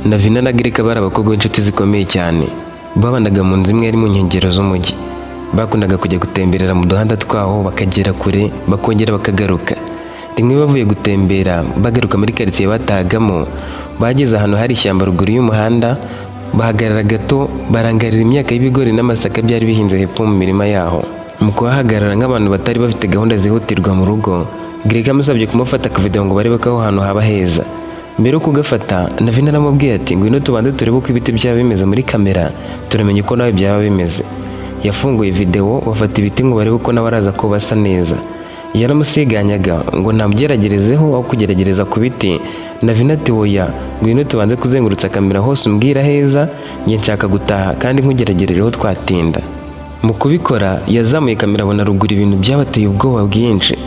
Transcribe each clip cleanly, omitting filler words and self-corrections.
Navina na Greka bari abakobwa b'inshuti zikomeye cyane. Babanaga mu nzu imwe yari mu nkengero z'umujyi. Bakundaga kujya gutemberera mu duhanda twaho, bakagera kure, bakongera bakagaruka. Rimwe bavuye gutembera bagaruka muri karitsiye batahagamo, bageze ahantu hari ishyamba ruguru y'umuhanda, bahagarara gato, barangarira imyaka y'ibigori n'amasaka byari bihinze hepfo mu mirima yaho. Mu kuhahagarara nk'abantu batari bafite gahunda zihutirwa mu rugo, Greka amusabye kumufata akavideo ngo barebe ko aho hantu haba heza. Mbere yo kugafata, Navina aramubwiye ati: "Ngwino tubanze turebe uko ibiti byaba bimeze muri kamera, turamenya uko nawe byaba bimeze." Yafunguye video, bafata ibiti ngo barebe uko nawe araza ko basa neza. Yaramusiganyaga ngo ntabugeragerezeho aho kugerageza ku biti. Navina ati: "Oya, ngwino tubanze kuzengurutsa kamera hose, umbwira heza, njye nshaka gutaha kandi nkugeragerejeho twatinda." Mu kubikora, yazamuye kamera, abona ruguru ibintu byabateye ubwoba bwinshi.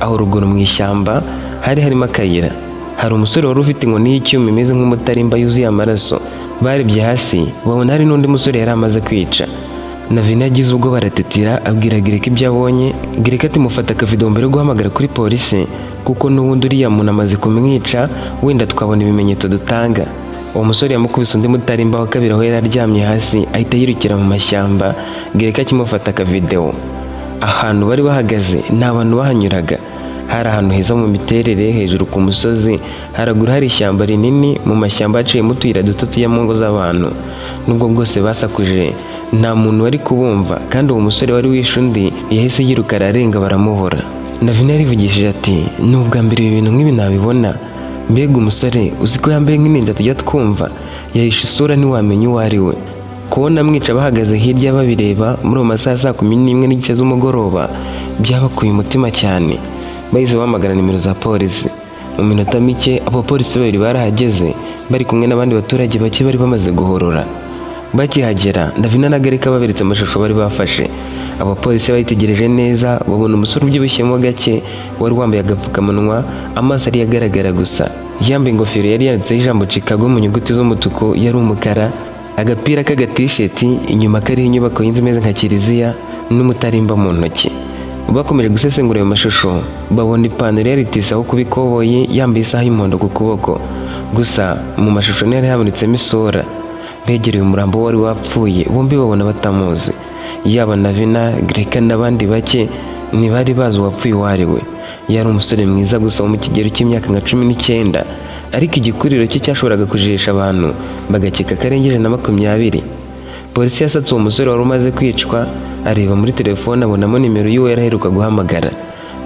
Aho ruguru mu ishyamba hari harimo akayira, hari umusore wari ufite inkoni y'icyuma imeze nk'umutarimba yuzuye amaraso. Barebye hasi, babona hari n'undi musore yari amaze kwica. Navina yagize ubwoba, aratetira, abwira Gireka ibyo abonye. Gireka ati: "Mufata akavido mbere yo guhamagara kuri polisi, kuko n'ubundi uriya muntu amaze kumwica, wenda twabona ibimenyetso dutanga." Uwo musore yamukubise undi mutarimba wa kabiri aho yari aryamye hasi, ahita yirukira mu mashyamba, Gireka akimufata akavidewo. Ahantu bari bahagaze nta bantu bahanyuraga. Hari ahantu heza mu miterere, hejuru ku musozi, haraguru hari ishyamba rinini, mu mashyamba haciyemo utuyira duto tujya mu ngo z'abantu. Nubwo bwose basakuje, nta muntu wari kubumva, kandi uwo musore wari wishe undi yahise yiruka, ararenga, baramubura. Navina yarivugishije ati: "Ni ubwa mbere ibi bintu nk'ibi nabibona. Mbega umusore, uzi ko yambaye nk'ininja tujya twumva? Yahishe isura, ntiwamenya uwo ari we." Kubona mwica bahagaze hirya babireba muri ayo masaha ya saa 11:30 z'umugoroba byabakuye umutima cyane. Bahise bahamagara nimero za polisi. Mu minota mike abapolisi babiri barahageze, bari kumwe n'abandi baturage bake bari bamaze guhurura. Bakihagera, Navina na Gareka baberetse amashusho bari bafashe. Abapolisi bayitegereje neza, babona umusore ubyibushyemo gake wari wambaye agapfukamunwa, amaso ariyo agaragara gusa, yambaye ingofero yari yanditseho ijambo Chicago mu nyuguti z'umutuku, yari umukara, agapira k'agatisheti inyuma kariho inyubako y'inzu imeze nka kiliziya, n'umutarimba mu ntoki. Bakomeje gusesengura ayo mashusho, babona ipantaro yaritise aho kuba ikoboyi, yambaye isaha y'umuhondo ku kuboko gusa. Mu mashusho ntihari habonetsemo isura. Begereye umurambo wari wapfuye, bombi babona batamuzi. Yaba Navina, Greka n'abandi bake ntibari bazi uwapfuye uwo ari we. Yari umusore mwiza gusa wo mu kigero cy'imyaka nka 19, ariko igikuriro cye cyashoboraga kujijisha abantu bagakeka ko arengeje na 20. Polisi yasatse uwo musore wari umaze kwicwa, areba muri telefone, abonamo nimero y'uwo yari aheruka guhamagara.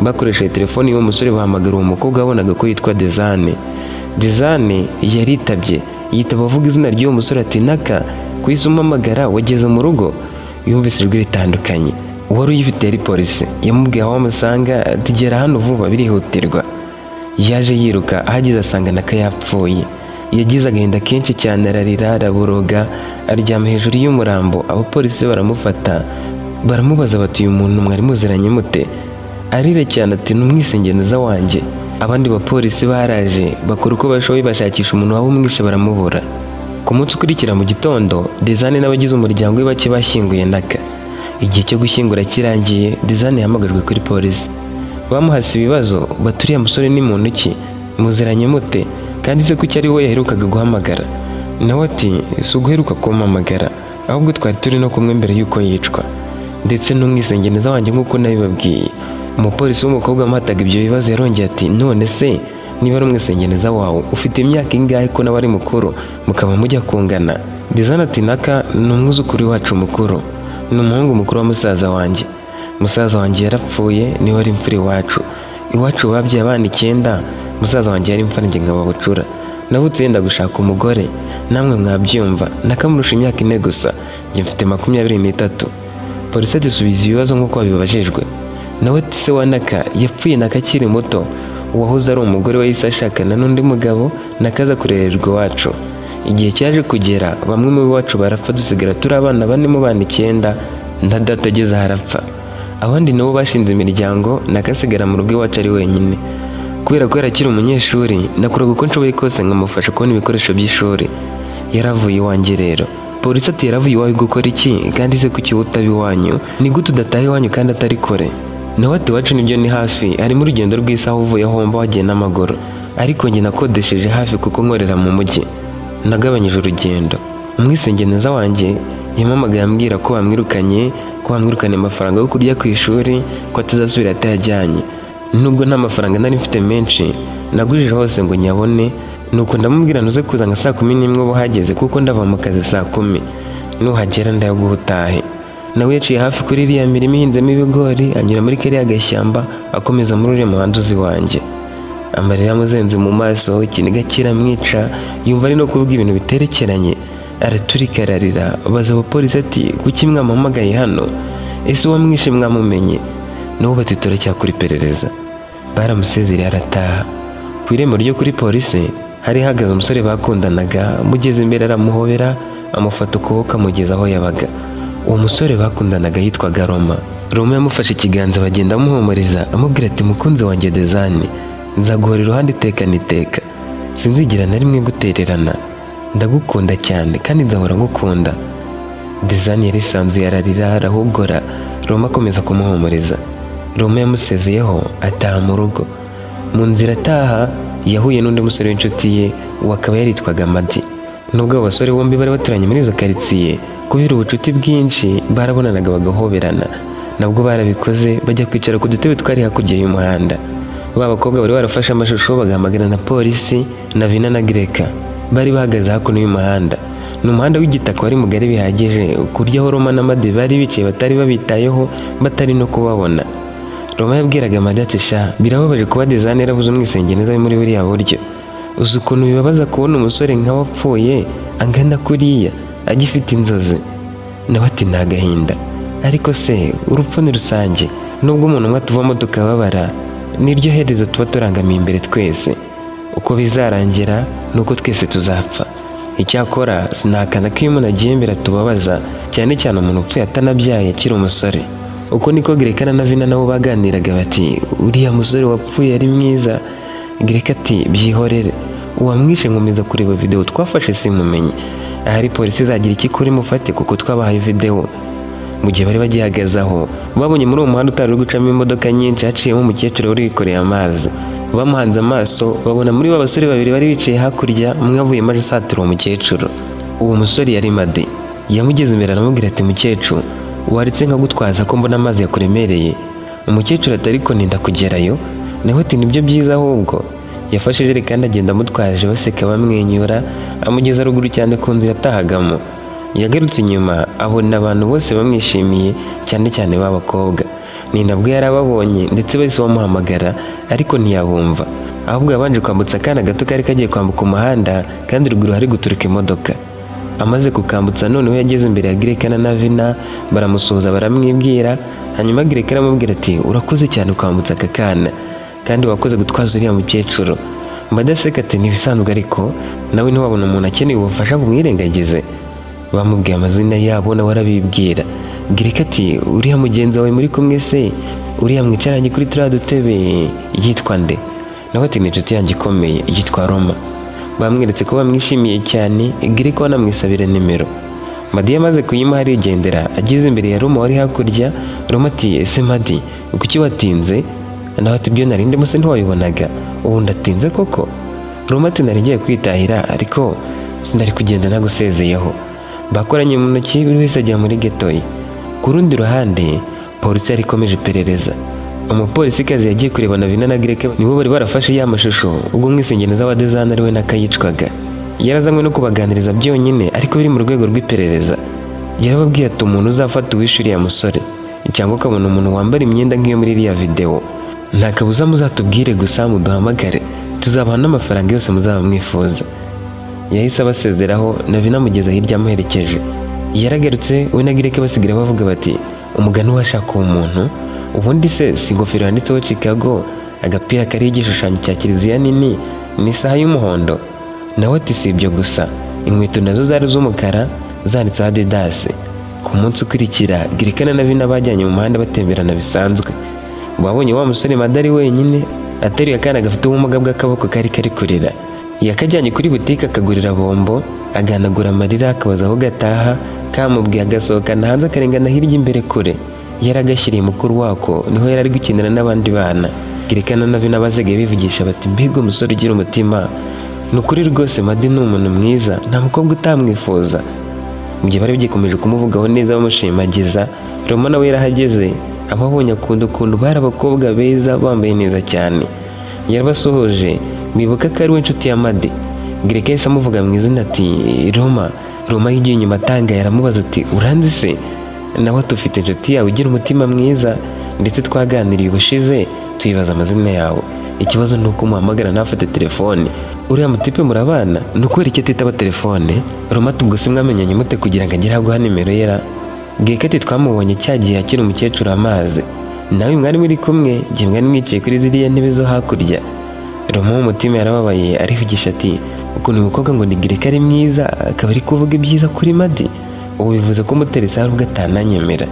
Bakoresheje telefone y'uwo musore, bahamagara uwo mukobwa wabonaga ko yitwa Dezane. Dezane yaritabye, yitaba avuga izina ry'uwo musore, ati: "Naka, ku isi umpamagara, wageze mu rugo?" Yumvise ijwi ritandukanye. Uwari uyifite yari polisi. Yamubwiye aho amusanga, ati: "Gera hano vuba, birihutirwa." Yaje yiruka, ahageze asanga Naka yapfuye. Yagize agahinda kenshi cyane, ararira, araboroga, aryama hejuru y'umurambo. Abapolisi baramufata, baramubaza bati: "Uyu muntu mwari muziranye mute?" Arira cyane ati: "Ni umwisengeneza wanjye." Abandi bapolisi baraje, bakora uko bashoboye, bashakisha umuntu waba umwishe, baramubura. Ku munsi ukurikira mu gitondo, Dezane n'abagize umuryango we bake bashyinguye Naka. Igihe cyo gushyingura kirangiye, Dezane yahamagajwe kuri polisi. Bamuhase ibibazo bati: "Uriya musore ni muntu ki? Muziranye mute? Kandi se kuki ari we yaherukaga guhamagara?" Nawe ati: "Si uguheruka kumpamagara, ahubwo twari turi no kumwe mbere y'uko yicwa, ndetse n'umwisengeneza wanjye nk'uko nabibabwiye." Umupolisi w'umukobwa wamuhataga ibyo bibazo yarongeye ati: "None se niba ari umwisengeneza wawe, ufite imyaka ingahe, ko nawe ari mukuru, mukaba mujya kungana?" Dizana ati: "Naka ni umwuzukuru wacu mukuru, ni umuhungu mukuru wa musaza wanjye. Musaza wanjye yarapfuye, niwe wari imfura iwacu. Iwacu babyaye abana icyenda, musaza wanjye yari imfura, njye nkaba bucura. Navutse yenda gushaka umugore, namwe mwabyumva. Nakamurusha imyaka 4 gusa, njye mfite 23." Polisi ati: "Subiza ibibazo nk'uko wabibajijwe." Nawe ati: "Se wa Naka yapfuye Naka akiri muto. Uwahoze ari umugore we yahise ashakana n'undi mugabo, Naka aza kurererwa iwacu. Igihe cyaje kugera, bamwe mu iwacu barapfa, dusigara turi abana bane mu bana icyenda, na data ageze aho arapfa. Abandi nabo bashinze imiryango, Naka asigara mu rugo iwacu ari wenyine. Kubera ko yari akiri umunyeshuri, nakoraga uko nshoboye kose nkamufasha kubona ibikoresho by'ishuri. Yaravuye iwanjye rero." Polisi ati: "Yaravuye iwawe gukora iki? Kandi se kuki utaba iwanyu? Ni gute udataha iwanyu kandi atari kure?" Nawe ati: "Iwacu nibyo ni hafi, harimo urugendo rw'isaha uvuye aho wumva wagiye n'amaguru, ariko njye nakodesheje hafi kuko nkorera mu mujyi. Nagabanyije urugendo. Umwisengeneza wanjye yampamagaye ambwira ko bamwirukanye, ko bamwirukanye amafaranga yo kurya ku ishuri, ko atazasubira atayajyanye. Nubwo nta mafaranga nari mfite menshi, nagujije hose ngo nyabone. Nuko ndamubwira, ntuze kuza nka 11:00 uba uhageze, kuko ndava mu kazi 10:00, nuhagera ndayaguha utahe. Nawe yaciye hafi kuri iriya mirima ihinzemo ibigori, anyura muri kariya gashyamba, akomeza muri uriya muhanda uzi wanjye. Amarira yamuzenze mu maso, ikiniga kiramwica, yumva ari no kuvuga ibintu biterekeranye, araturika ararira, abaza abapolisi ati: "Kuki mwamuhamagaye hano? Ese uwamwishe mwamumenye?" Nabo bati: "Turacyakora iperereza." Baramusezereye arataha. Ku irembo ryo kuri polisi hari hahagaze umusore bakundanaga. Amugeze imbere aramuhobera, amufata ukuboko, amugeza aho yabaga. Uwo musore bakundanaga yitwaga Roma. Roma yamufashe ikiganza, bagenda amuhumuriza, amubwira ati: "Mukunzi wanjye Dezani, nzaguhora iruhande iteka n'iteka, sinzigera na rimwe gutererana, ndagukunda cyane kandi nzahora ngukunda." Dezani yarisanzuye ararira, arahogora. Roma akomeza kumuhumuriza. Roma yamusezeyeho ataha mu rugo. Mu nzira ataha yahuye n'undi musore w'inshuti ye, uwo akaba yaritwaga Madi. Nubwo abo basore bombi bari baturanye muri izo karitsiye, kubera ubucuti bwinshi barabonanaga bagahoberana. Nabwo barabikoze, bajya kwicara ku dutebe twari hakurya y'umuhanda. Ba bakobwa bari barafashe amashusho bagahamagara na polisi na Vina na Greka bari bahagaze hakuno y'umuhanda. Ni umuhanda w'igitaka wari mugari bihagije ku buryo aho Roma na Madi bari bicaye batari babitayeho, batari no kubabona. Roma yabwiraga Madi ati: "Sha, birababaje kuba Dezani yarabuze umwisengeneza we muri buriya buryo. Uzi ukuntu bibabaza kubona umusore nka wapfuye angana kuriya agifite inzozi?" Nawe ati: "Ni agahinda, ariko se urupfu ni rusange. Nubwo umuntu umwe atuvamo tukababara, niryo herezo tuba turangamiye imbere twese. Uko bizarangira ni uko twese tuzapfa. Icyakora sinahakana ko iyo umuntu agiye mbere atubabaza, cyane cyane umuntu upfuye atanabyaye, akiri umusore." Uko niko Gerekana na Vina nabo baganiraga, bati: "Uriya musore wapfuye ari mwiza." Gereka ati: "Byihorere, uwamwishe nkomeza kureba videwo twafashe simumenye. Ahari polisi izagira icyo ikora imufate, kuko twabahaye videwo." Mu gihe bari bagihagaze aho, babonye muri uwo muhanda utari uri gucamo imodoka nyinshi haciyemo umukecuru wari wikoreye amazi. Bamuhanze amaso, babona muri ba basore babiri bari bicaye hakurya, umwe avuyemo aje asatira uwo mukecuru. Uwo musore yari Made. Yamugeze imbere aramubwira ati: "Mukecuru, waretse nkagutwaza ko mbona amazi yakuremereye?" Umukecuru ati: "Ariko ntinda kugerayo." Nawe ati: "Nibyo byiza ahubwo." Yafashe ijerekani agenda amutwaje, baseka bamwenyura, amugeza ruguru cyane ku nzu yatahagamo. Yagarutse inyuma abona abantu bose bamwishimiye, cyane cyane b'abakobwa. Ni nabwo yarababonye, ndetse bahise bamuhamagara ariko ntiyabumva. Ahubwo yabanje kwambutsa akana gato kari kagiye kwambuka umuhanda, kandi ruguru hari guturuka imodoka. Amaze kukambutsa, noneho yageze imbere ya Girekana na Vina, baramusuhuza, baramwibwira. Hanyuma Gireka aramubwira ati: "Urakoze cyane kwambutsa aka kana, kandi wakoze gutwaza uriya mukecuru." Mbadaseka ati: "Ntibisanzwe, ariko nawe ntiwabona umuntu akeneye ubufasha ngo umwirengagize." Bamubwiye amazina yabo, nawe arabibwira. Gireka ati: "Uriya mugenzi wawe muri kumwe se, uriya mwicaranye kuri turiya dutebe, yitwa nde?" Nawe ati: "Ni inshuti yanjye ikomeye, yitwa Roma." Bamweretse ko bamwishimiye cyane. Gireka banamwisabira nimero. Madi yamaze kuyimuha arigendera. Ageze imbere ya Roma wari hakurya, Roma ati: "Ese Madi, kuki watinze?" Nawe ati: "Ibyo nari ndimo se ntiwabibonaga? Ubu ndatinze koko?" Roma ati: "Nari ngiye kwitahira, ariko sinari kugenda ntagusezeyeho." Bakoranye mu ntoki, buri wese ajya muri geto ye. Ku rundi ruhande, polisi yari ikomeje iperereza. Umupolisikazi yagiye kureba na Vina na Greke, nibo bari barafashe ya mashusho ubwo umwisengeneza wa Dezana ari we nakayicwaga. Yarazanywe no kubaganiriza byonyine, ariko biri mu rwego rw'iperereza. Yarababwiye ati: "Umuntu uzafata uwishe uriya musore, cyangwa ukabona umuntu wambara imyenda nk'iyo muri iriya videwo, nta kabuza muzatubwire gusa, muduhamagare, tuzabaha n'amafaranga yose muzaba mwifuza." Yahise abasezeraho, na Vina amugeza hirya amuherekeje. Yaragarutse, we na Gireke basigira bavuga bati: "Umugani washaka uwo muntu ubundi se si ingofero yanditseho Chicago, agapira kariho igishushanyo cya kiliziya nini n'isaha y'umuhondo?" Nawe ati: "Si ibyo gusa, inkweto nazo zari z'umukara zanditseho Adidas." Ku munsi ukurikira, Girikana na Vina bajyanye mu muhanda batemberana bisanzwe. Babonye wa musore Madari wenyine ateruye akana gafite ubumuga bw'akaboko kari kari kurira. Yakajyanye kuri butike akagurira bombo, agahanagura amarira, akabaza aho gataha. Kamubwiye, agasohokana hanze, akarengana hirya imbere kure. Yari agashyiriye mukuru wako, niho yari ari gukinira n'abandi bana. Girekana na Vina basigaye bivugisha bati: "Mbega umusore ugira umutima!" Ni ukuri rwose Madi ni umuntu mwiza, nta mukobwa utamwifuza. Mu gihe bari bagikomeje kumuvugaho neza bamushimagiza, Roma nawe yarahageze, ababonye akunda ukuntu bari abakobwa beza bambaye neza cyane. Yarabasuhuje, bibuka ko ari we nshuti ya Madi. Gireka yahise amuvuga mu izina ati: "Roma." Roma yigiye inyuma atangaye, aramubaza ati: "Uranzi se?" Nawe ati: "Ufite inshuti yawe ugira umutima mwiza, ndetse twaganiriye ubushize tuyibaza amazina yawe. Ikibazo ni uko umuhamagara ntafate telefone. Uriya mutipe murabana, ni ukubera iki atitaba telefone?" Roma ati: "Ubwo se mwamenyanye mute kugira ngo agere aguha nimero ye ra?" Gireka ati: "Twamubonye cya gihe akiri umukecuru amazi, nawe mwari muri kumwe igihe mwari mwicaye kuri ziriya ntebe zo hakurya." Roma mu mutima yarababaye, arivugisha ati: "Ukuntu uyu mukobwa ngo ni Gireka ari mwiza, akaba ari kuvuga ibyiza kuri Madi, ubu bivuze ko muteretse hari ubwo atananyemera.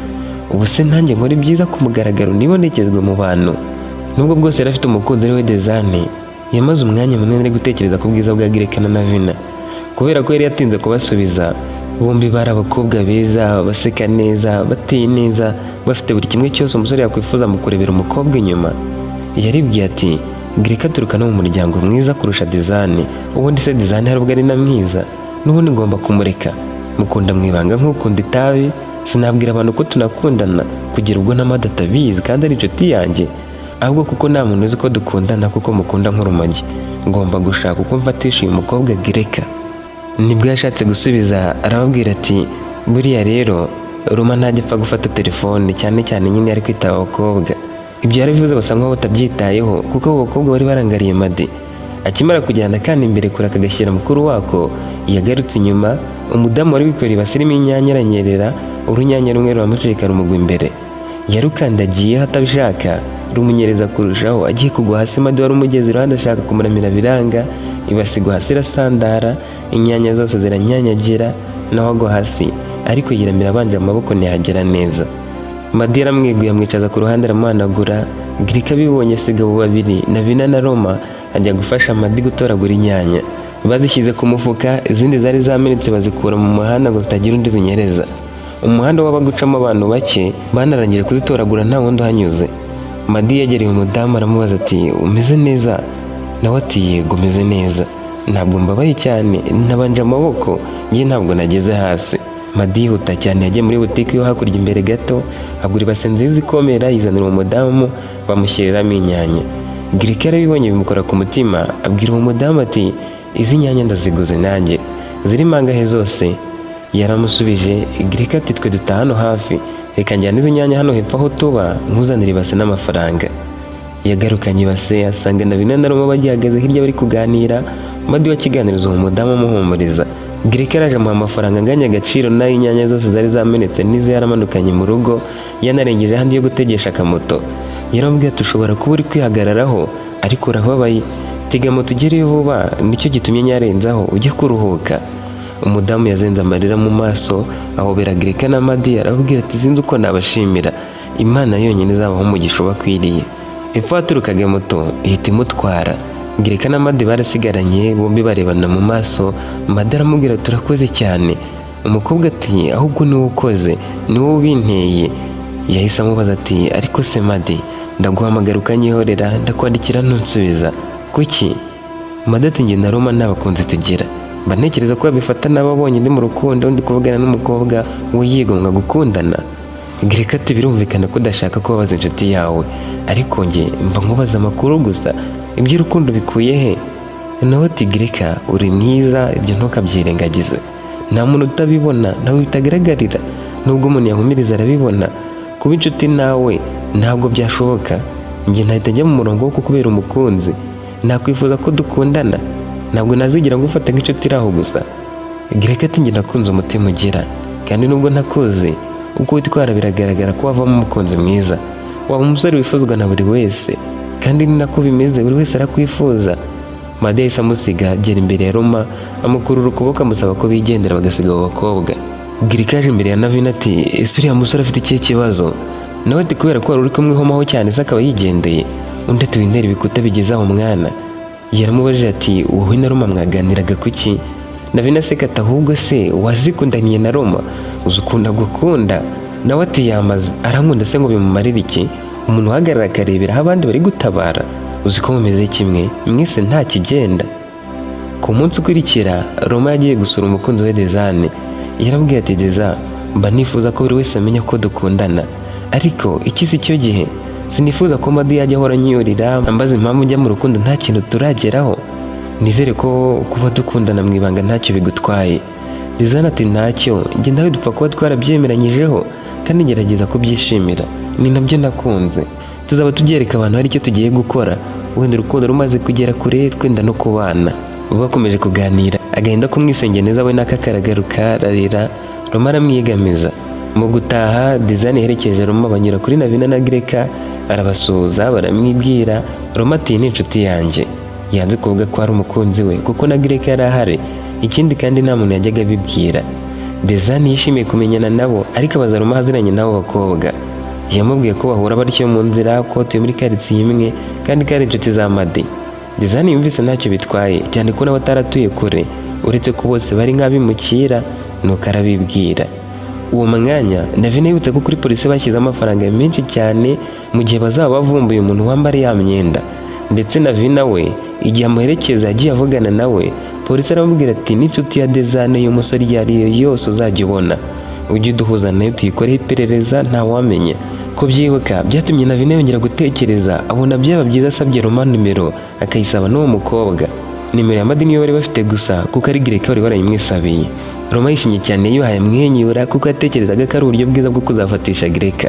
Ubu se nanjye nkora ibyiza ku mugaragaro nibonekezwe mu bantu?" Nubwo bwose yari afite umukunzi ari we Dezane, yamaze umwanya munini ari gutekereza ku bwiza bwa Gireka na Navina, kubera ko yari yatinze kubasubiza. Bombi bari abakobwa beza, baseka neza, bateye neza, bafite buri kimwe cyose umusore yakwifuza mu kurebera umukobwa inyuma. Yaribwiye ati: "Gireka aturuka no mu muryango mwiza kurusha Dezane. Ubundi se Dezane hari ubwo ari na mwiza? N'ubundi ngomba kumureka mukunda mu ibanga nk'ukunda itabi. Sinabwira abantu ko tunakundana kugera ubwo na Madi atabizi kandi ari inshuti yanjye, ahubwo kuko nta muntu uzi ko dukundana, kuko mukunda nk'urumogi. Ngomba gushaka uko mfatisha uyu mukobwa Gireka." Nibwo yashatse gusubiza, arababwira ati: "Buriya rero Roma ntajya apfa gufata telefone, cyane cyane nyine ari kwitaba abakobwa." Ibyo yarabivuze basa nkaho batabyitayeho, kuko abo bakobwa bari barangariye Madi. Akimara kujyana akana imbere kure akagashyira mukuru wako, yagarutse inyuma, umudamu wari wikoreye ibase irimo inyanya aranyerera, urunyanya rumwe ruramucika rumugwa imbere. Yarukandagiyeho atabishaka, rumunyereza kurushaho. Agiye kugwa hasi, Madi wari umugeze iruhande ashaka kumuramira biranga, ibase igwa hasi irasandara, inyanya zose ziranyanyagira, nawe agwa hasi, ariko yiramira abanje amaboko ntiyagera neza. Madi yaramwiguye, amwicaza ku ruhande, aramuhanagura. Girika abibonye asiga abo babiri, Navina na Roma, ajya gufasha Madi gutoragura inyanya. Bazishyize ku mufuka, izindi zari zamenetse bazikura mu muhanda ngo zitagira undi zinyereza. Umuhanda wabaga ucamo abantu bake, banarangije kuzitoragura nta wundi uhanyuze. Madi yegereye umudamu aramubaza ati: "Umeze neza?" Nawe ati: "Yego, umeze neza, ntabwo mbabaye cyane, nabanje amaboko, njye ntabwo nageze hasi." Madi yihuta cyane yagiye muri butike yo hakurya imbere gato, agura ibase nziza ikomera, yizanira uwo mudamu, bamushyiriramo inyanya. Girika yarabibonye bimukora ku mutima, abwira uwo mudamu ati: "Izi nyanya ndaziguze nanjye, zirimo angahe zose?" Yaramusubije. Girika ati: "Twe dutaha hano hafi, reka njyane izi nyanya hano hepfo aho tuba, nkuzanire ibase n'amafaranga." Yagarukanye ibase, asanga na Bina na Roma bagihagaze hirya bari kuganira. Madi wakiganiriza uwo mudamu amuhumuriza. Girika yaraje amuha amafaranga anganya agaciro n'ay'inyanya zose zari zamenetse n'izo yaramanukanye mu rugo, yanarengeje ahandi yo gutegesha akamoto. Yaramubwiye ati: "Ushobora kuba uri kwihagararaho ariko urababaye, tega moto ugereyo vuba, nicyo gitumye nyarenzaho, ujye kuruhuka." Umudamu yazenze amarira mu maso, ahobera Girika na Madi, arababwira ati: "Sinzi uko nabashimira, Imana yonyine izabaha umugisha ubakwiriye." Epfo haturukaga moto ihita imutwara. Girika na Madi barasigaranye, bombi barebana mu maso. Madi aramubwira: "Turakoze cyane." Umukobwa ati: "Ahubwo ni wowe ukoze, ni wowe ubinteye." Yahise amubaza ati: "Ariko se Madi, ndaguhamagara ukanyihorera, ndakwandikira ntunsubiza, kuki?" Madi ati: "Njye na Roma nta bakunzi tugira. Mba ntekereza ko babifata nabi abonye ndi mu rukundo, ndi kuvugana n'umukobwa we yigomwa gukundana." Girika ati: "Birumvikana ko udashaka kubabaza inshuti yawe, ariko njye mba nkubaza amakuru gusa, iby'urukundo bikuye he?" Nawe ati: "Girika, uri mwiza, ibyo ntukabyirengagize. Nta muntu utabibona, nawe bitagaragarira. Nubwo umuntu yahumiriza arabibona. Kuba inshuti nawe ntabwo byashoboka. Njye ntahita njya mu murongo wo kukubera umukunzi. Nakwifuza ko dukundana, ntabwo nazigira ngufata nk'inshuti iri aho gusa." Girika ati: "Njye nakunze umutima ugira, kandi nubwo ntakuzi, uko witwara biragaragara ko wavamo umukunzi mwiza, waba umusore wifuzwa na buri wese, kandi ni nako bimeze, buri wese arakwifuza." Madi yahise amusiga, agera imbere ya Roma, amukurura ukuboko, amusaba ko bigendera bagasiga abo bakobwa. Girika yaje imbere ya Navina ati: "Ese uriya musore afite ikihe kibazo?" Nawe ati: "Kubera ko wari uri kumwihomaho cyane se akaba yigendeye." Undi ati: "Wintera ibikuta bigeze aho mwana." Yaramubajije ati: "Wowe na Roma mwaganiraga kuki?" Navina aseka ati: "Ahubwo se wazikundaniye na Roma, uzi ukuntu agukunda?" Nawe ati: "Yamaze arankunda se ngo bimumarire iki? Umuntu uhagarara akarebera aho abandi bari gutabara. Uzi ko mumeze kimwe mwese, nta kigenda." Ku munsi ukurikira, Roma yagiye gusura umukunzi we Dezane. Yaramubwiye ati: "Deza, mba nifuza ko buri wese amenya ko dukundana, ariko iki si cyo gihe. Sinifuza ko Madi yajya ahora anyurira ambaza impamvu njya mu rukundo nta kintu turageraho. Nizere ko kuba dukundana mu ibanga ntacyo bigutwaye." Dezane ati: "Ntacyo, njye nawe dupfa kuba twarabyemeranyijeho, kandi ngerageza kubyishimira, ni nabyo nakunze. Tuzaba tubyereka abantu hari icyo tugiye gukora, wenda urukundo rumaze kugera kure, twenda no kubana." Bakomeje kuganira, agahinda kumwisengeneza we n'akakaragaruka, ararira. Roma aramwiyegamiza. Mu gutaha, Dezane yerekeje Roma, banyura kuri Navina na Greka, arabasuhuza, baramwibwira. Roma ati: "Ni inshuti yanjye." Yanze kuvuga ko ari umukunzi we kuko na Greka yari ahari, ikindi kandi nta muntu yajyaga abibwira. Dezane yishimiye kumenyana nabo, ariko abaza Roma ahaziranye n'abo bakobwa. Yamubwiye ko bahura batyo mu nzira, ko batuye muri karitsiye imwe kandi ko ari inshuti za Madi. Dezane yumvise ntacyo bitwaye, cyane ko nawe ataratuye kure, uretse ko bose bari nk'abimukira, nuko arabibwira. Uwo mwanya Navina yibutse ko kuri polisi bashyizeho amafaranga menshi cyane mu gihe bazaba bavumbuye umuntu wambara ya myenda. Ndetse Navina we igihe amuherekeza yagiye avugana nawe, polisi aramubwira ati: "N'inshuti ya Dezane y'umusore iyo ari yo yose uzajya ubona, ujye uduhuza nayo tuyikoreho iperereza, ntawamenya." Kubyibuka byatumye Navina yongera gutekereza, abona byaba byiza asabye Roma nimero, akayisaba n'uwo mukobwa. Nimero ya Madi niyo bari bafite gusa, kuko ari Greka wari warayimwisabiye. Roma yishimye cyane, yuhaye amwenyura, kuko yatekerezaga ko ari uburyo bwiza bwo kuzafatisha Greka.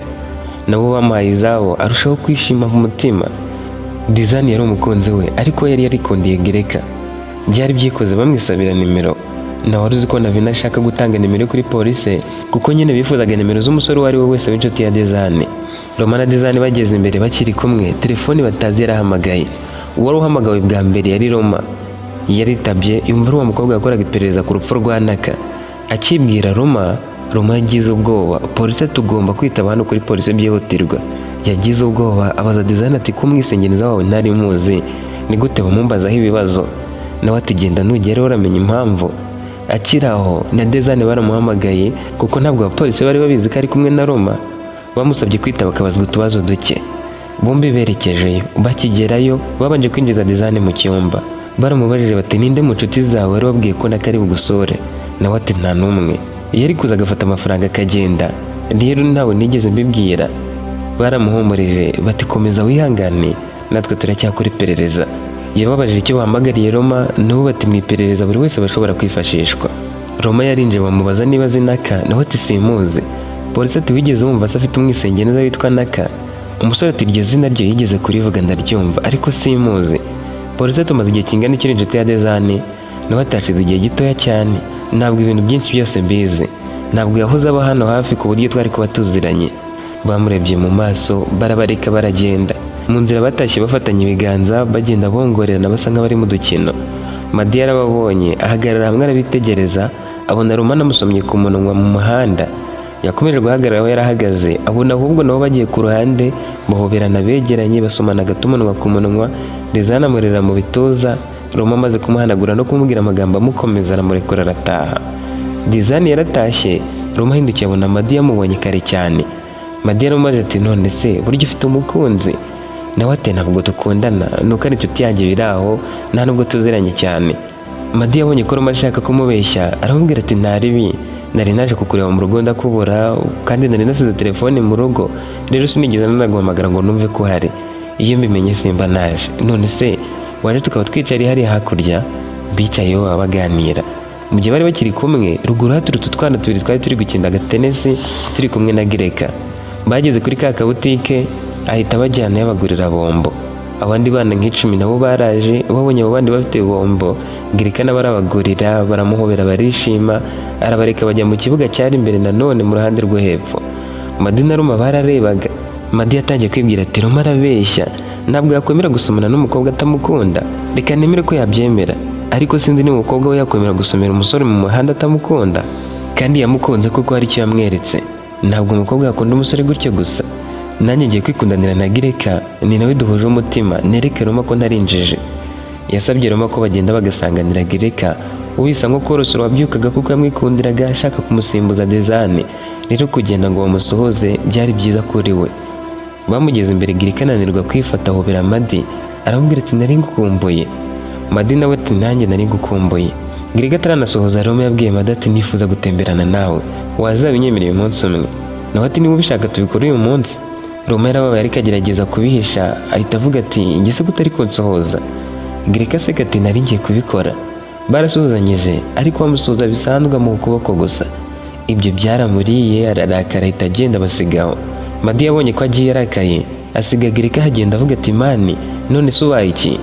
Nabo bamuhaye izabo, arushaho kwishima mu mutima. Dizani yari umukunzi we, ariko yari yarikundiye Greka. Byari byikoze bamwisabira nimero. Nawe wari uzi ko Navina ashaka gutanga nimero kuri polisi, kuko nyine bifuzaga nimero z'umusore uwo ari we wese w'inshuti ya Dezane. Roma na Dezane bageze imbere bakiri kumwe, telefoni batazi yarahamagaye. Uwari uhamagawe bwa mbere yari Roma. Yaritabye, yumva ari uwo mukobwa yakoraga iperereza ku rupfu rwa Naka. Akibwira Roma, Roma yagize ubwoba. Polisi, tugomba kwitaba hano kuri polisi byihutirwa. Yagize ubwoba, abaza Dezane ati: "Ko umwisengeneza wawe ntari muzi, ni gute bamumbazaho ibibazo?" Nawe ati: "Genda, nugeraho uramenya impamvu." Akiri aho, na Dezane baramuhamagaye, kuko ntabwo abapolisi bari babizi ko ari kumwe na Roma. Bamusabye kwitaba akabazwa utubazo duke. Bombi berekejeyo. Bakigerayo babanje kwinjiza Dezane mu cyumba. Baramubajije bati: "Ninde mu nshuti zawe wari wabwiye ko nakari bugusure?" Nawe ati: "Nta n'umwe. Yari kuza agafata amafaranga akagenda, rero ntawe nigeze mbibwira." Baramuhumurije bati: "Komeza wihangane, natwe turacyakora iperereza." Yababajije icyo bahamagariye Roma, nabo bati: "Mu iperereza buri wese aba ashobora kwifashishwa." Roma yarinjiye, bamubaza niba azi Naka, nawe ati: "Simuzi." Polisi ati: "Wigeze wumva se afite umwisengeneza witwa Naka?" Umusore ati: "Iryo zina ryo yigeze kurivuga ndaryumva, ariko simuzi." Polisi ati: "Umaze igihe kingana iki uri inshuti ya Dezane?" Nawe atashize igihe gitoya cyane, ntabwo ibintu byinshi byose mbizi, ntabwo yahoze aba hano hafi ku buryo twari kuba tuziranye. Bamurebye mu maso, barabareka baragenda. Mu nzira batashye bafatanye ibiganza, bagenda bongorerana basa nk'abari mu dukino. Madi yarababonye, ahagarara hamwe arabitegereza, abona Roma anamusomye ku munwa mu muhanda. Yakomeje guhagarara aho yarahagaze, abona ahubwo nabo bagiye ku ruhande, bahoberana begeranye, basomana gato umunwa ku munwa. Dezane amurera mu bituza. Roma amaze kumuhanagura no kumubwira amagambo amukomeza, aramurekura arataha. Dizani yaratashye. Roma ahindukiye abona Madi yamubonye kare cyane. Madi yaramubaje ati: "None se burya ufite umukunzi?" Nawe ati: "Ntabwo dukundana, nuko ari inshuti yanjye biri aho, nta nubwo tuziranye cyane." Madi yabonye ko Roma ashaka kumubeshya, aramubwira ati: "Nta ribi, nari naje kukureba mu rugo ndakubura, kandi nari nasize telefone mu rugo, rero sinigeze nanaguhamagara ngo numve ko uhari. Iyo mbimenye simba naje. None se waje tukaba twicariye hariya hakurya?" Bicayeho baba baganira. Mu gihe bari bakiri kumwe, ruguru haturutse utwana tubiri twari turi gukina agatenesi turi kumwe na Gireka. Bageze kuri ka kabutike, ahita abajyana yabagurira bombo. Abandi bana nk'icumi nabo baraje, babonye abo bandi bafite bombo, Gireka nabo arabagurira, baramuhobera, barishima, arabareka bajya mu kibuga cyari imbere nanone mu ruhande rwo hepfo. Madi na Roma bararebaga. Madi yatangiye kwibwira ati: "Roma arabeshya, ntabwo yakwemera gusomana n'umukobwa atamukunda. Reka nemere ko yabyemera, ariko sinzi niba umukobwa we yakwemera gusomera umusore mu muhanda atamukunda. Kandi yamukunze kuko hari icyo yamweretse. Ntabwo umukobwa yakunda umusore gutyo gusa. Nanjye ngiye kwikundanira na Gireka, ni nawe duhuje umutima, nereke Roma ko ntari injiji." Yasabye Roma ko bagenda bagasanganira Gireka, ubisa nko korosora wabyukaga, kuko yamwikundiraga ashaka kumusimbuza Dezane. Rero kugenda ngo bamusuhuze byari byiza kuri we. Bamugeze imbere, Gireka ananirwa kwifata, ahobera Madi, aramubwira ati: "Nari ngukumbuye." Madi nawe ati: "Nanjye nari ngukumbuye." Girika ataranasohoza, Roma yabwiye Madi ati: "Nifuza gutemberana nawe, wazabinyemereye umunsi umwe?" Nawe ati: "Niba ubishaka tubikore uyu munsi." Roma yarababaye, ariko agerageza kubihisha, ahita avuga ati: "Njye se kutari kunsohoza?" Girika aseka ati: "Nari ngiye kubikora." Barasuhuzanyije, ariko bamusuhuza bisanzwe mu kuboko gusa. Ibyo byaramuriye, ararakara, ahita agenda abasigaho. Madi yabonye ko agiye arakaye, asiga Girika ahagenda avuga ati: "Man, none se ubaye iki?"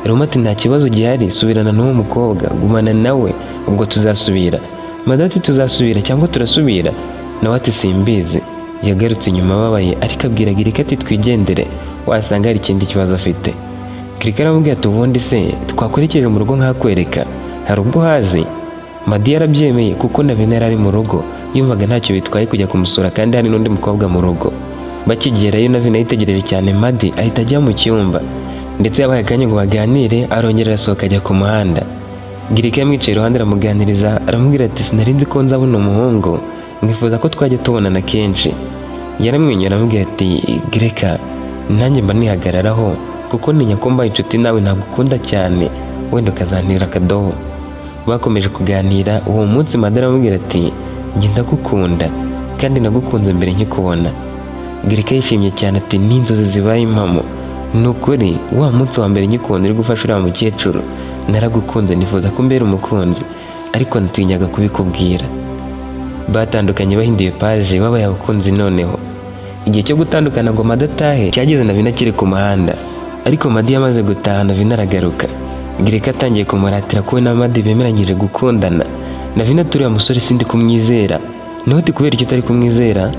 Roma ati: "Nta kibazo gihari, subirana n'uwo mukobwa, gumana nawe, ubwo tuzasubira." Madi ati: "Tuzasubira cyangwa turasubira?" Nawe ati: "Simbizi." Yagarutse inyuma ababaye, ariko abwira Girika ati: "Twigendere, wasanga hari ikindi kibazo afite." Girika aramubwira ati: "Ubundi se twakwerekeje mu rugo nkakwereka, hari ubwo uhazi?" Madi yarabyemeye kuko na Bene yari ari mu rugo, yumvaga ntacyo bitwaye kujya kumusura kandi hari n'undi mukobwa mu rugo. Bakigerayo, Navina yitegereje cyane Madi, ahita ajya mu cyumba, ndetse yabaye akanya ngo baganire, arongera arasohoka ajya ku muhanda. Girika yamwicaye iruhande aramuganiriza, aramubwira ati: "Sinari nzi ko nzabona umuhungu mwifuza ko twajya tubonana kenshi." Yaramwenyura aramubwira ati: "Girika, nanjye mba nihagararaho kuko ntinya ko mbaye inshuti nawe ntagukunda cyane, wenda ukazantera akadobo." Bakomeje kuganira uwo munsi. Madi aramubwira ati: "Njye ndagukunda kandi nagukunze mbere nkikubona." Girika yishimye cyane ati: "N'inzozi zibaye impamo, ni ukuri wa munsi wa mbere nkikunda uri gufasha uriya mukecuru naragukunze, nifuza ko umbera umukunzi, ariko natinyaga kubikubwira." Batandukanye bahinduye page, babaye abakunzi. Noneho igihe cyo gutandukana ngo Madi atahe cyageze, na akiri ku muhanda, ariko Madi yamaze gutaha, Navina aragaruka. Girika atangiye kumuratira ko we na Madi bemeranyije gukundana. Navina ati: "Uriya musore sindi kumwizera." Nawe ati: "Kubera icyo utari kumwizera?"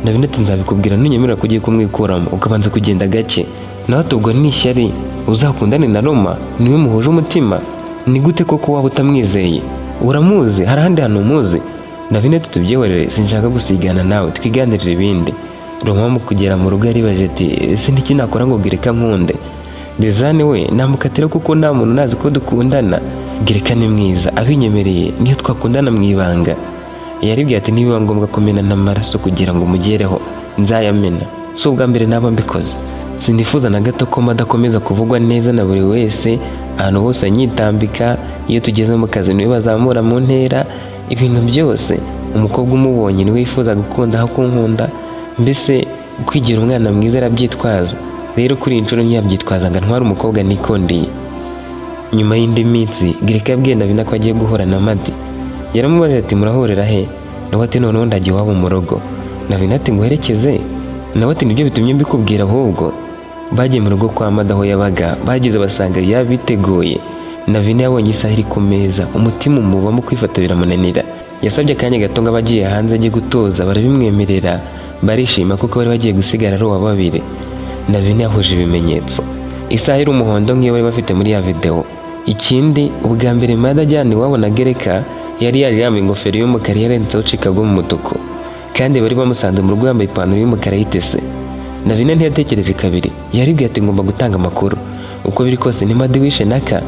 Navina ati: "Nzabikubwira nunyemerera ko ugiye kumwikuramo ukabanza kugenda gake." Nawe ati: "Ubwo ni ishyari, uzakundane na Roma, niwe muhuje umutima. Ni gute koko waba utamwizeye? Uramuzi? Hari ahandi hantu umuzi?" Navina ati: "Tubyihorere, sinshaka gusigana nawe, twiganirire ibindi." Roma mu kugera mu rugo yaribaje ati: "Ese niki nakora ngo Girika nkunde? Dezane we namukatira kuko nta muntu unazi ko dukundana. Girika ni mwiza, abinyemereye niyo twakundana mu ibanga." Yaribwiye ati: "Nibiba ngombwa kumena n'amaraso kugira ngo mugereho nzayamena, si ubwa mbere naba mbikoze. Sinifuza na gato ko madakomeza kuvugwa neza na buri wese ahantu hose anyitambika. Iyo tugeze mu kazi niwe bazamura mu ntera, ibintu byose umukobwa umubonye niwe wifuza gukunda aho kunkunda. Mbese kwigira umwana mwiza arabyitwaza. Rero kuri iyi nshuro ntiyabyitwaza ngo antware umukobwa nikundiye." Nyuma y'indi minsi, Girika yabwiye Navina ko agiye guhura na Madi. Yaramubajije ati: "Murahurira he?" Nawe ati: "Noneho ndajya iwabo mu rugo." Navina ati: "Nguherekeze?" Nawe ati: "Nibyo bitumye mbikubwira ahubwo." Bagiye mu rugo kwa Madi aho yabaga, bageze basanga yabiteguye. Navina yabonye isaha iri ku meza, umutima umubamo, kwifata biramunanira. Yasabye akanya gato ngo abe agiye hanze ajye gutoza, barabimwemerera, barishima kuko bari bagiye gusigara ari uwa babiri. Navina yahuje ibimenyetso: isaha iri umuhondo nk'iyo bari bafite muri ya videwo. Ikindi, ubwa mbere Madi ajyana iwabo na Gereka yari yaje yambaye ingofero y'umukara yarendetseho Chicago mu mutuku, kandi bari bamusanze mu rugo yambaye ipantaro y'umukara yitese. Navina ntiyatekereje kabiri, yaribwiye ati: "Ngomba gutanga amakuru, uko biri kose ni Madi wishe Naka."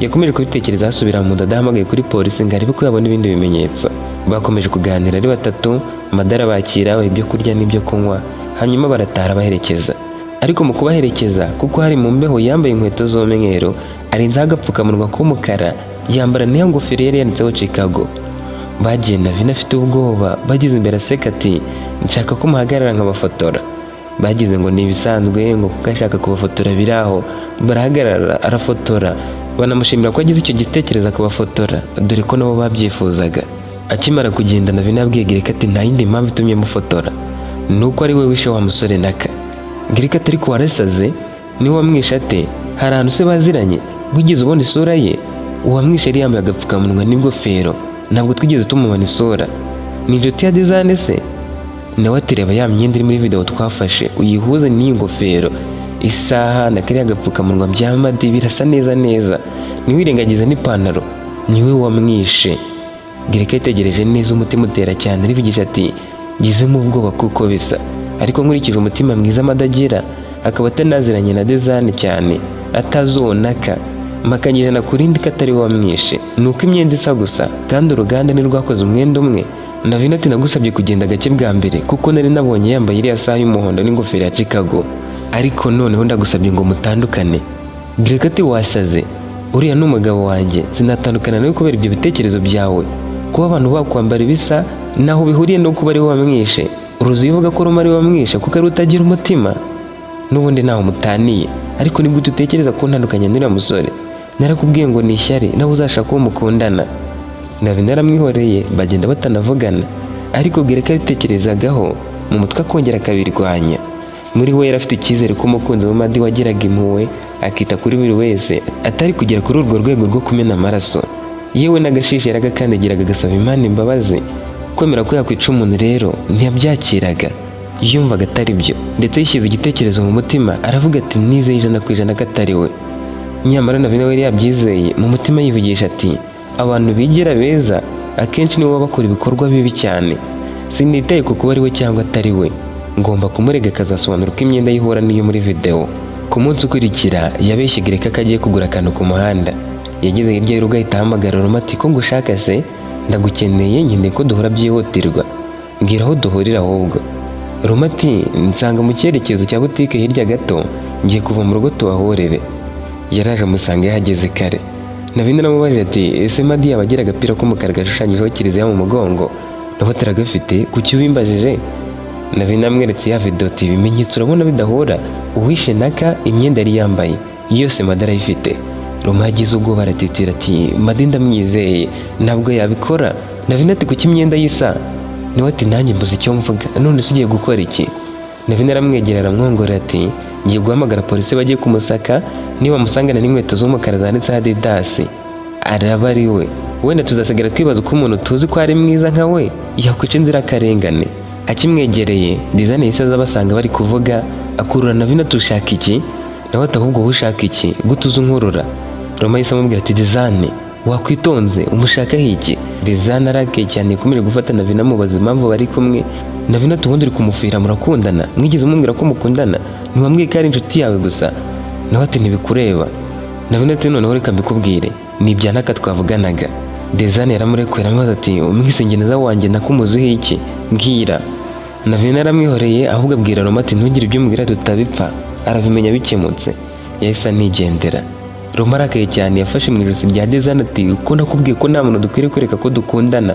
Yakomeje kubitekereza, asubira mu nda adahamagaye kuri polisi ngo arebe ko yabona ibindi bimenyetso. Bakomeje kuganira ari batatu. Madi arabakira, abaha ibyo kurya n'ibyo kunywa, hanyuma barataha baherekeza. Ariko mu kubaherekeza, kuko hari mu mbeho, yambaye inkweto z'umweru, arenzaho agapfukamunwa k'umukara, yambara n'iyo ngofero yari yanditseho Chicago. Bagiye Navina afite ubwoba. Bageze imbere aseka ati: "Nshaka ko muhagarara nkabafotora." Bagize ngo ni ibisanzwe, ngo kuko ashaka kubafotora biri aho, barahagarara arafotora, banamushimira ko agize icyo gitekerezo akabafotora, dore ko nabo babyifuzaga. Akimara kugenda, Navina yabwiye Gereka ati: "Nta yindi mpamvu itumye mufotora, ni uko ari we wishe wa musore Naka." Gereka ati: "Ariko warasaze, niwe wamwishe ate? Hari ahantu se baziranye? Wigeze ubona isura ye? Uwamwishe yari yambaye agapfukamunwa n'ingofero, ntabwo twigeze tumubona isura. Ni inshuti ya Dizane se?" Nawe ati: "Reba ya myenda iri muri video twafashe, uyihuze n'iyi ngofero, isaha na kariya gapfukamunwa bya Madi, birasa neza neza, ntiwirengagize n'ipantaro, niwe wamwishe." Gereka yitegereje neza, umutima utera cyane, arivugisha ati: "Ngizemo ubwoba kuko bisa, ariko nkurikije umutima mwiza Madi agira, akaba atanaziranye na Dezane cyane, atazi uwo Naka, mpakanya 100 ku rindi ko atari we wamwishe. Ni uko imyenda isa gusa kandi uruganda ntirwakoze umwenda umwe." Navina ati: "Nagusabye kugenda gake bwa mbere kuko nari nabonye yambaye iriya saha y'umuhondo n'ingofero ya Chicago, ariko noneho ndagusabye ngo mutandukane." Gereka ati: "Wasaze?" Uriya ni umugabo wanjye, sinatandukana nawe kubera ibyo bitekerezo byawe. Kuba abantu bakwambara ibisa ntaho bihuriye no kuba ari we wamwishe. Uruzi uvuga ko Roma ari we wamwishe kuko ari utagira umutima, n'ubundi ntaho mutaniye. Ariko ni gute utekereza ko ntandukanye n'uriya musore? Narakubwiye ngo ni ishyari, nawe uzashaka uwo mukundana. Navina aramwihoreye, bagenda batanavugana. Ariko Gereka yabitekerezagaho mu mutwe, akongera akabirwanya. Muri we yari afite icyizere ko umukunzi we Madi, wagiraga impuhwe akita kuri buri wese, atari kugera kuri urwo rwego rwo kumena amaraso. Yewe n'agashishi yaragakandagiraga agasaba Imana imbabazi. Kwemera ko yakwica umuntu rero ntiyabyakiraga, yumvaga atari byo. Ndetse yishyize igitekerezo mu mutima, aravuga ati: "Nizeye 100% ko atari we." Nyamara Navina we yari yabyizeye mu mutima, yivugisha ati: "Abantu bigira beza akenshi nibo baba bakora ibikorwa bibi cyane. Sinitaye ku kuba ari we cyangwa atari we, ngomba kumurega akazasobanura uko imyenda ye ihura n'iyo muri videwo." Ku munsi ukurikira yabeshye Gereka ko agiye kugura akantu ku muhanda. Yageze hirya y'urugo ahita ahamagara Roma ati: "Ko ngushaka se? Ndagukeneye, nkeneye ko duhura byihutirwa. Mbwira aho duhurira ahubwo." Roma ati: "Nsanga mu cyerekezo cya butike hirya gato, ngiye kuva mu rugo tuhahurire." Yaraje amusanga yahageze kare. Navina aramubajije ati: "Ese Madi yaba agira agapira k'umukara gashushanyijeho kiliziya mu mugongo?" Naho turagafite, kuki ubimbajije? Navina amweretse ya video ati: "Ibimenyetso urabona bidahura? Uwishe Naka, imyenda yari yambaye yose Madi arayifite." Roma yagize ubwoba, aratitira ati: "Madi ndamwizeye, ntabwo yabikora." Navina ati: "Kuki imyenda yisa?" Nawe ati: "Nanjye mbuze icyo mvuga. None se ugiye gukora iki?" Navina aramwegera, aramwongorera ati: "Ngiye guhamagara polisi bagiye kumusaka. Niba bamusangana n'inkweto z'umukara zanditseho Adidas, araba ari we. Wenda tuzasigara twibaza uko umuntu tuzi ko ari mwiza nka we yakwica inzirakarengane." Akimwegereye, Dizane yahise aza basanga bari kuvuga, akurura Navina: "Tushaka iki?" Nawe ati: "Ahubwo wowe ushaka iki? Gute uza unkurura?" Roma yahise amubwira ati: "Dizane, wakwitonze, umushakaho iki?" Dizane arakaye cyane, yakomeje gufata Navina, amubaza impamvu bari kumwe. Navina ati: "Ubundi uri kumufira, murakundana? Mwigeze mubwira ko mukundana? Ntiwambwiye ko ari inshuti yawe gusa?" Nawe ati: "Ntibikureba." Navina ati: "Noneho reka mbikubwire, ni ibya Naka twavuganaga." Dezane yaramurekuye, aramubaza ati: "Umwisengeneza wanjye nakumuziho iki? Mbwira." Navina aramwihoreye, ahubwo abwira Roma ati: "Ntugire ibyo umubwira tutabipfa, arabimenya bikemutse." Yahise anigendera. Roma arakaye cyane, yafashe mu ijosi rya Dezane ati: "Ko nakubwiye ko nta muntu dukwiriye kwereka ko dukundana,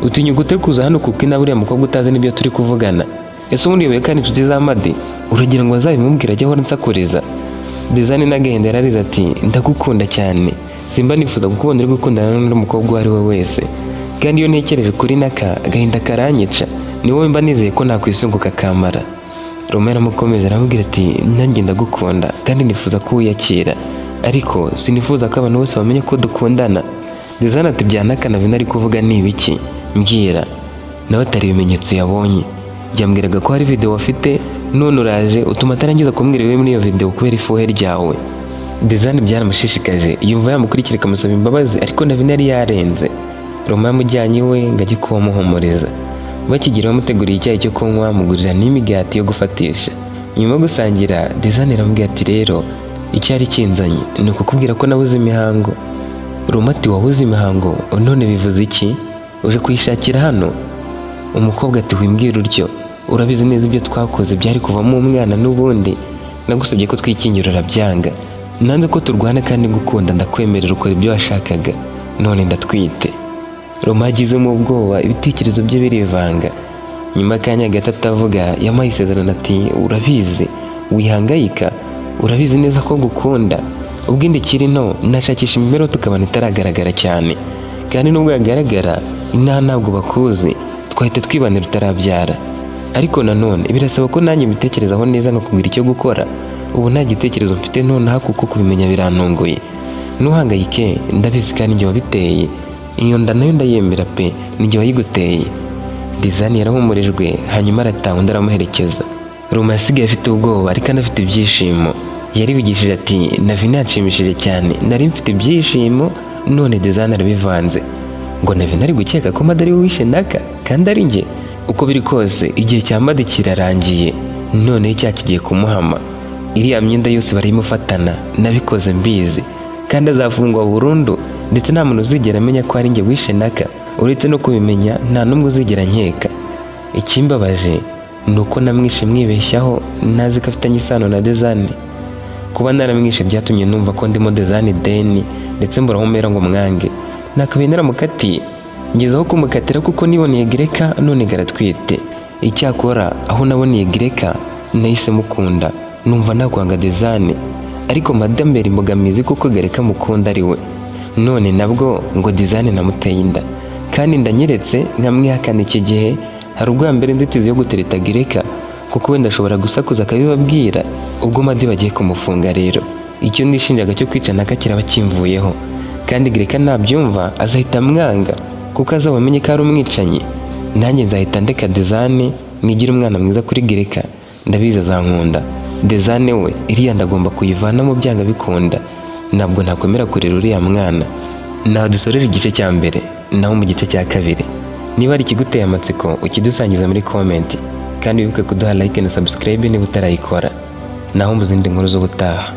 utinya gute kuza hano kuko inawe uriya mukobwa utazi n'ibyo turi kuvugana? Ese ubundi uyobewe kandi inshuti za Madi? Uragira ngo bazabimubwire ajye ahora ansakuriza?" Dezane n'agahinda yararize ati: "Ndagukunda cyane, simba nifuza kukubona uri gukundana n'undi mukobwa uwo ari we wese. Kandi iyo ntekereje kuri Naka, agahinda karanyica. Ni wowe mba nizeye ko nakwisunguka kamara." Roma yaramukomeza, aramubwira ati: "Nanjye ndagukunda kandi nifuza ko wiyakira, ariko sinifuza ko abantu bose bamenya ko dukundana." Dezane ati: "Bya Naka na Vina ari kuvuga ni ibiki? Mbwira." Nawe atari ibimenyetso yabonye, yambwiraga ko hari video afite, none uraje utuma atarangiza kumbwira ibiri muri iyo video kubera ifuhe ryawe. Dezane byaramushishikaje, yumva yamukurikira akamusaba imbabazi, ariko Navina yari yarenze. Roma yamujyanye iwe ngo ajye kubamuhumuriza. Bakigera bamuteguriye icyayi cyo kunywa, amugurira n'imigati yo gufatisha. Nyuma yo gusangira, Dezane aramubwira ati: "Rero icyari kinzanye ni ukukubwira ko nabuze imihango." Roma ati: "Wabuze imihango? None bivuze iki? Uje kuyishakira hano?" Umukobwa ati: "Wimbwira utyo, urabizi neza ibyo twakoze byari kuvamo umwana. N'ubundi nagusabye ko twikingira urabyanga. Nanze ko turwana kandi gukunda, ndakwemerera ukora ibyo washakaga, none ndatwite." Roma yagizemo ubwoba, ibitekerezo bye birivanga. Nyuma y'akanya gato atavuga, yamuhaye isezerano ati: "Urabizi, wihangayika, urabizi neza ko ngukunda. Ubwo inda ikiri nto, nashakisha imibereho tukabona itaragaragara cyane. Kandi nubwo yagaragara inaha ntabwo bakuzi, twahita twibanira utarabyara. Ariko nanone birasaba ko nanjye mbitekerezaho neza nkakubwira icyo gukora. Ubu nta gitekerezo mfite nonaha kuko kubimenya birantunguye. Ntuhangayike, ndabizi kandi njye wabiteye. Iyo nda nayo ndayemera pe, ninjye wayiguteye." Dizani yarahumurijwe, hanyuma arataha, undi aramuherekeza. Roma yasigaye afite ubwoba ariko anafite ibyishimo. Yarivugishije ati: "Navina yanshimishije cyane, nari mfite ibyishimo none Dizani arabivanze. Ngo Navina ari gukeka ko Madi ari we wishe Naka kandi ari njye. Uko biri kose igihe cya Madi kirarangiye, noneho icyaha kigiye kumuhama. Iriya myenda yose barayimufatana, nabikoze mbizi, kandi azafungwa burundu. Ndetse nta muntu uzigera amenya ko ari njye wishe Naka. Uretse no kubimenya, nta n'umwe uzigera nkeka. Ikimbabaje ni uko namwishe mwibeshyaho, ntazi ko afitanye isano na Dezani. Kuba naramwishe byatumye numva ko ndimo Dezani deni. Ndetse mbura aho mpera ngo mwange. Nakabaye naramukatiye, ngeze aho kumukatira kuko niboneye Gireka none garatwite. Icyakora aho naboneye Gireka nahise mukunda, numva nakwanga Dezane, ariko madame imbogamizi kuko Gireka mukunda ari we. None nabwo ngo Dizane namuteye inda, kandi ndanyeretse nkamwihakana. Iki gihe hari ubwa mbere inzitizi yo gutereta Gireka, kuko wenda ashobora gusakuza akabibabwira. Ubwo Madi bagiye kumufunga rero, icyo nishinjaga cyo kwica naka kiraba kimvuyeho, kandi Gireka nabyumva azahita amwanga kuko azaba amenye ko ari umwicanyi. Nanjye nzahita ndeka Dezane, nigire umwana mwiza kuri Gireka, ndabizi azankunda. Dezane we, iriya ndagomba kuyivanamo byanga bikunda. Ntabwo nakwemera kurera uriya mwana. Naho dusoreje igice cya mbere, naho mu gice cya kabiri, niba hari ikiguteye amatsiko, ukidusangiza muri comment, kandi wibuke kuduha like na subscribe niba utarayikora. Naho mu zindi nkuru z'ubutaha.